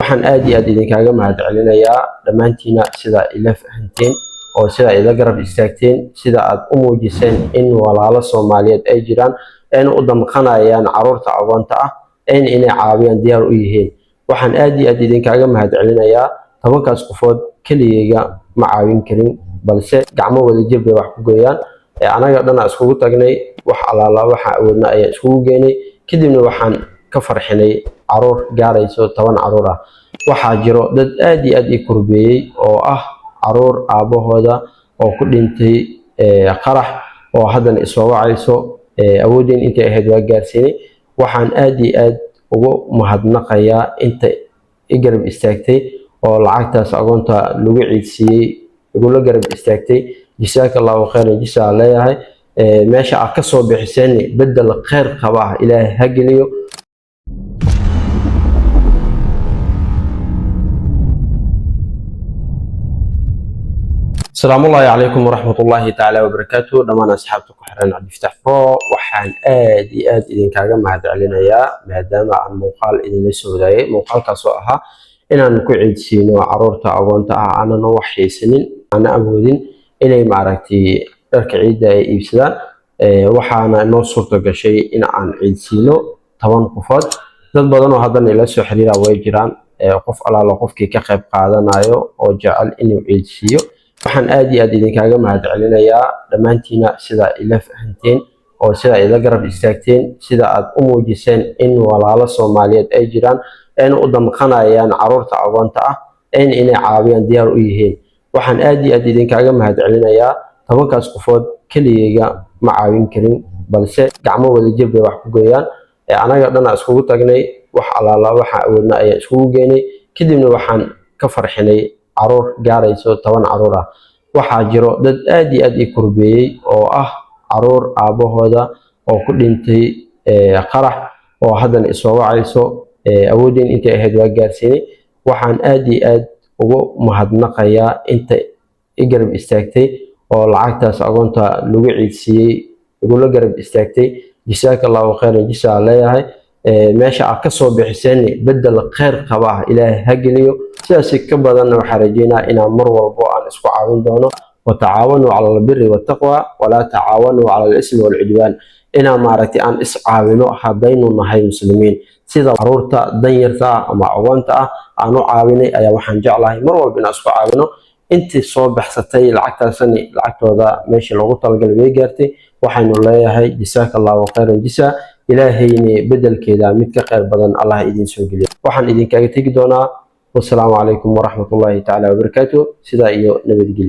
Waxaan aad iyo aad idinkaaga mahadcelinayaa dhammaantiina sida ila fahanteen oo sida ila garab istaagteen, sida aad u muujiseen in walaalo Soomaaliyeed ay jiraan ayna u damqanayaan caruurta agoonta ah, ayna inay caawiyaan diyaar u yihiin. Waxaan aad iyo aad idinkaaga mahadcelinayaa 10kaas qofood keligeyga ma caawin karin, balse gacmo wadajir bay wax ku gooyaan. Anaga dhan iskugu tagnay, wax alaala waxaan awoodna ayaan iskugu geynay, kadibna waxaan ka farxinay caruur gaarayso 10 caruur ah. Waxaa jiro dad aad iyo aad ii kurbeeyey oo ah caruur aabbahooda oo ku dhintay qarax oo haddana isoo wacayso. Awoodeen intay ahayd waa gaarsiinay. Waxaan aad iyo aad ugu mahadnaqayaa inta i garab istaagtay oo lacagtaas agoonta lagu ciidsiiyey igula garab istaagtay. Jasaaka Allahu khayran jisaa leeyahay. Meesha aad ka soo bixiseen bedel khayr qaba ah Ilaahay ha geliyo. Asalaamu ullaahi calaykum waraxmatullaahi tacaala wabarakaatu. Dhammaan asxaabta ku xiran Cabdifataax Pro, waxaan aad iyo aad idinkaaga mahadcelinayaa maadaama aan muuqaal idinla soo wadaagay, muuqaalkaas oo ahaa inaan ku ciidsiino caruurta agoonta ah aanan wax haysanin, aana awoodin inay maaragtay dharka ciidda ay iibsadaan. Waxaana noo suurto gashay in aan ciidsiino 10 qofood. Dad badan oo haddana ila soo xiriira way jiraan. Qof alaalo qofkii ka qayb qaadanayo oo jecel inuu ciidsiiyo, waxaan aad iyo aad idinkaaga mahadcelinayaa dhammaantiina sida ila fahanteen oo sida ila garab istaagteen, sida aad u muujiseen in walaalo Soomaaliyeed ay jiraan ayna u damqanayaan caruurta agoonta ah, ayna inay caawiyaan diyaar u yihiin. Waxaan aad iyo aad idinkaaga mahadcelinayaa 10kaas qofood keligeyga ma caawin karin, balse gacmo wadajir bay wax ku gooyaan. Anaga dhan iskugu tagnay, wax alaala waxaan awoodna ayaan iskugu geynay, kadibna waxaan ka farxinay caruur gaarayso 10 caruur ah. Waxaa jiro dad aad iyo aad ii kurbeeyey oo ah caruur aabbahooda oo ku dhintay qarax oo haddana isoo wacayso. Awoodeen intay ahayd waa gaarsiinay. Waxaan aad iyo aad ugu mahadnaqayaa inta i garab istaagtay oo lacagtaas agoonta lagu ciidsiiyey igula garab istaagtay. Jasaaka Allahu khayran jisaa leeyahay. Meesha aad ka soo bixiseen bedel khayr qaba ah Ilaahay ha geliyo. Sidaas ka badanna waxaan rajeynaa inaan mar walbo aan isku caawin doono. Watacaawanuu cala albiri wattaqwa walaa tacaawanuu cala alismi waalcudwaan. Inaan maaragtay aan is caawino haddaynu nahay muslimiin, sida caruurta danyarta ah ama agoonta ah aan u caawinay ayaa waxaan jeclahay mar walba inaan isku caawino. Intii soo baxsatay lacagtaasani lacagtooda meeshii loogu talagalay way gaartay. Waxaynu leeyahay jasaaka Allahu khayran jisa, Ilaahayni bedelkeeda mid ka khayr badan Allah idiin soo geliyo. Waxaan idinkaaga tegi doonaa wasalaamu calaykum waraxmatullaahi tacaala wabarakaatu. Sidaa iyo nabadgelyo.